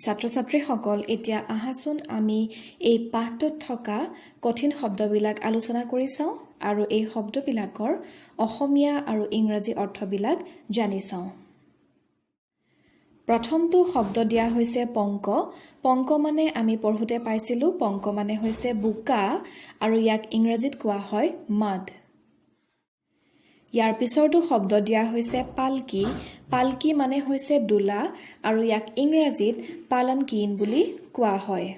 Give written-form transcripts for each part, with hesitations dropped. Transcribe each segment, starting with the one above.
ছাত্ৰ ছাত্ৰীসকল, এতিয়া আহাচোন আমি এই পাঠটোত থকা কঠিন শব্দবিলাক আলোচনা কৰি চাওঁ আৰু এই শব্দবিলাকৰ অসমীয়া আৰু ইংৰাজী অৰ্থবিলাক জানি চাওঁ। প্ৰথমটো শব্দ দিয়া হৈছে পংক। পংক মানে আমি পঢ়োঁতে পাইছিলোঁ, পংক মানে হৈছে বোকা আৰু ইয়াক ইংৰাজীত কোৱা হয় মাড। ইয়াৰ পিছৰটো শব্দ দিয়া হৈছে পালকি। পালকি মানে হৈছে দোলা আৰু ইয়াক ইংৰাজীত পালানকিন বুলি কোৱা হয়।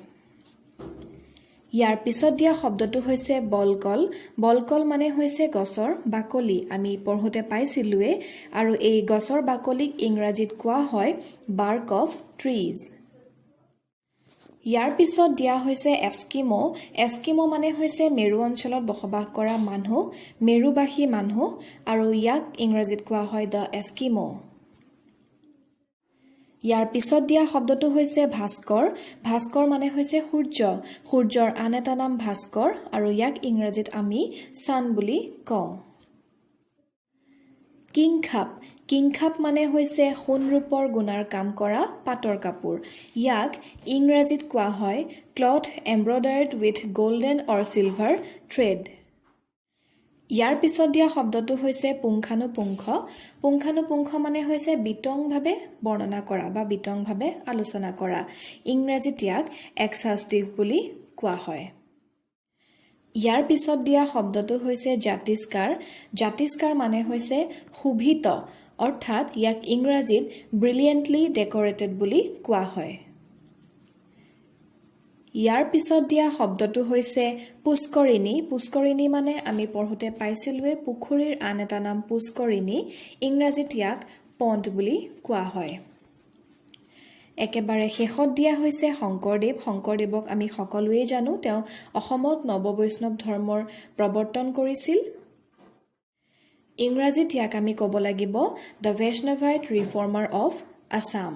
ইয়াৰ পিছত দিয়া শব্দটো হৈছে বলকল। বলকল মানে হৈছে গছৰ বাকলি, আমি পঢ়োঁতে পাইছিলোঁৱেই আৰু এই গছৰ বাকলিক ইংৰাজীত কোৱা হয় বাৰ্ক অফ ট্ৰিজ। ইয়াৰ পিছত দিয়া হৈছে এস্কিমো। এস্কিমো মানে হৈছে মেৰু অঞ্চলত বসবাস কৰা মানুহ, মেৰুবাসী মানুহ আৰু ইয়াক ইংৰাজীত কোৱা হয় the Eskimo. ইয়াৰ পিছত দিয়া শব্দটো হৈছে ভাস্কৰ। ভাস্কৰ মানে হৈছে সূৰ্য। সূৰ্যৰ আন এটা নাম ভাস্কৰ আৰু ইয়াক ইংৰাজীত আমি ছান বুলি কওঁ। কিংখাপ। কিংখাপ মানে হৈছে সোণ ৰূপৰ গুণাৰ কাম কৰা পাটৰ কাপোৰ। ইয়াক ইংৰাজীত কোৱা হয় cloth embroidered with golden or silver thread। ইয়াৰ পিছত দিয়া শব্দটো হৈছে পুংখানুপুংখ। পুংখানুপুংখ মানে হৈছে বিতংভাৱে বৰ্ণনা কৰা বা বিতংভাৱে আলোচনা কৰা। ইংৰাজীত ইয়াক এক্সাষ্টিভ বুলি কোৱা হয়। ইয়াৰ পিছত দিয়া শব্দটো হৈছে জাতিষ্কাৰ। জাতিষ্কাৰ মানে হৈছে শোভিত, অৰ্থাৎ ইয়াক ইংৰাজীত ব্ৰিলিয়েণ্টলি ডেকৰেটেড বুলি কোৱা হয়। ইয়াৰ পিছত দিয়া শব্দটো হৈছে পুষ্কৰিণী। পুষ্কৰিণী মানে আমি পঢ়োঁতে পাইছিলোঁৱে, পুখুৰীৰ আন এটা নাম পুষ্কৰিণী। ইংৰাজীত ইয়াক পণ্ড বুলি কোৱা হয়। একেবাৰে শেষত দিয়া হৈছে শংকৰদেৱ। শংকৰদেৱক আমি সকলোৱেই জানো, তেওঁ অসমত নৱবৈষ্ণৱ ধৰ্মৰ প্ৰৱৰ্তন কৰিছিল। ইংৰাজীত ইয়াক আমি ক'ব লাগিব the Vaishnavite reformer of Assam।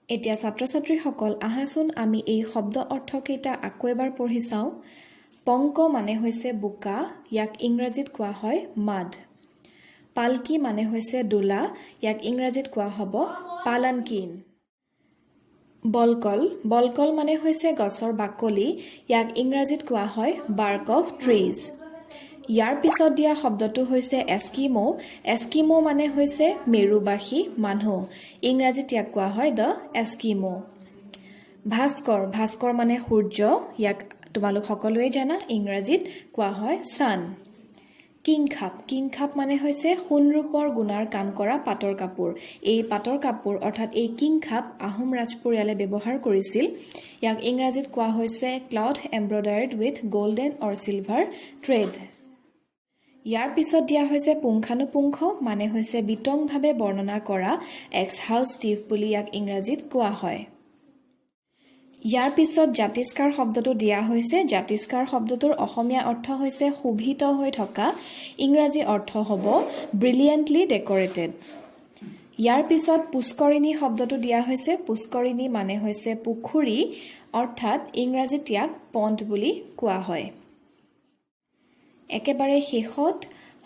এতিয়া ছাত্ৰ ছাত্ৰীসকল, আহাচোন আমি এই শব্দ অৰ্থকেইটা আকৌ এবাৰ পঢ়ি চাওঁ। পংক মানে হৈছে বোকা, ইয়াক ইংৰাজীত কোৱা হয় মাড। পালকি মানে হৈছে দোলা, ইয়াক ইংৰাজীত কোৱা হ'ব পালানকিন। বলকল। বলকল মানে হৈছে গছৰ বাকলি, ইয়াক ইংৰাজীত কোৱা হয় বাৰ্ক অফ ট্ৰিজ। ইয়াৰ পিছত দিয়া শব্দটো হৈছে এস্কিমো। এস্কিমো মানে হৈছে মেৰুবাসী মানুহ। ইংৰাজীত ইয়াক কোৱা হয় the Eskimo. Bhaskar. Bhaskar মানে সূৰ্য, ইয়াক তোমালোক সকলোৱে জানা, ইংৰাজীত কোৱা হয় ছান। কিংখাপ। কিংখাপ মানে হৈছে সোণ ৰূপৰ গুণাৰ কাম কৰা পাটৰ কাপোৰ। এই পাটৰ কাপোৰ অৰ্থাৎ এই কিংখাপ আহোম ৰাজপৰিয়ালে ব্যৱহাৰ কৰিছিল। ইয়াক ইংৰাজীত কোৱা হৈছে cloth embroidered with golden or silver thread। ইয়াৰ পিছত দিয়া হৈছে পুংখানুপুংখ, মানে হৈছে বিতংভাৱে বৰ্ণনা কৰা, এক্সহাউষ্টিভ বুলি ইয়াক ইংৰাজীত কোৱা হয়। ইয়াৰ পিছত জাতিষ্কাৰ শব্দটো দিয়া হৈছে। জাতিষ্কাৰ শব্দটোৰ অসমীয়া অৰ্থ হৈছে শোভিত হৈ থকা, ইংৰাজী অৰ্থ হ'ব ব্ৰিলিয়েণ্টলি ডেকৰেটেড। ইয়াৰ পিছত পুষ্কৰিণী শব্দটো দিয়া হৈছে। পুষ্কৰিণী মানে হৈছে পুখুৰী, অৰ্থাৎ ইংৰাজীত ইয়াক পণ্ড বুলি কোৱা হয়। একেবাৰে শেষত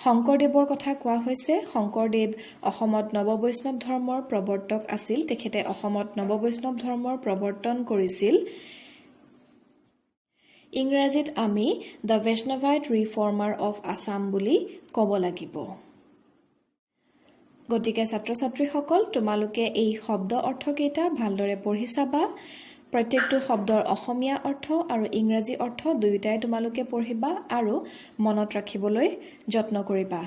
শংকৰদেৱৰ কথা কোৱা হৈছে। শংকৰদেৱ অসমত নৱবৈষ্ণৱ ধৰ্মৰ প্ৰৱৰ্তক আছিল। তেখেতে অসমত নৱবৈষ্ণৱ ধৰ্মৰ প্ৰৱৰ্তন কৰিছিল। ইংৰাজীত আমি the Vaishnavite reformer of Assam বুলি ক'ব লাগিব। গতিকে ছাত্ৰ ছাত্ৰীসকল, তোমালোকে এই শব্দ অৰ্থকেইটা ভালদৰে পঢ়ি চাবা। প্ৰত্যেকটো শব্দৰ অসমীয়া অৰ্থ আৰু ইংৰাজী অৰ্থ দুয়োটাই তোমালোকে পঢ়িবা আৰু মনত ৰাখিবলৈ যত্ন কৰিবা।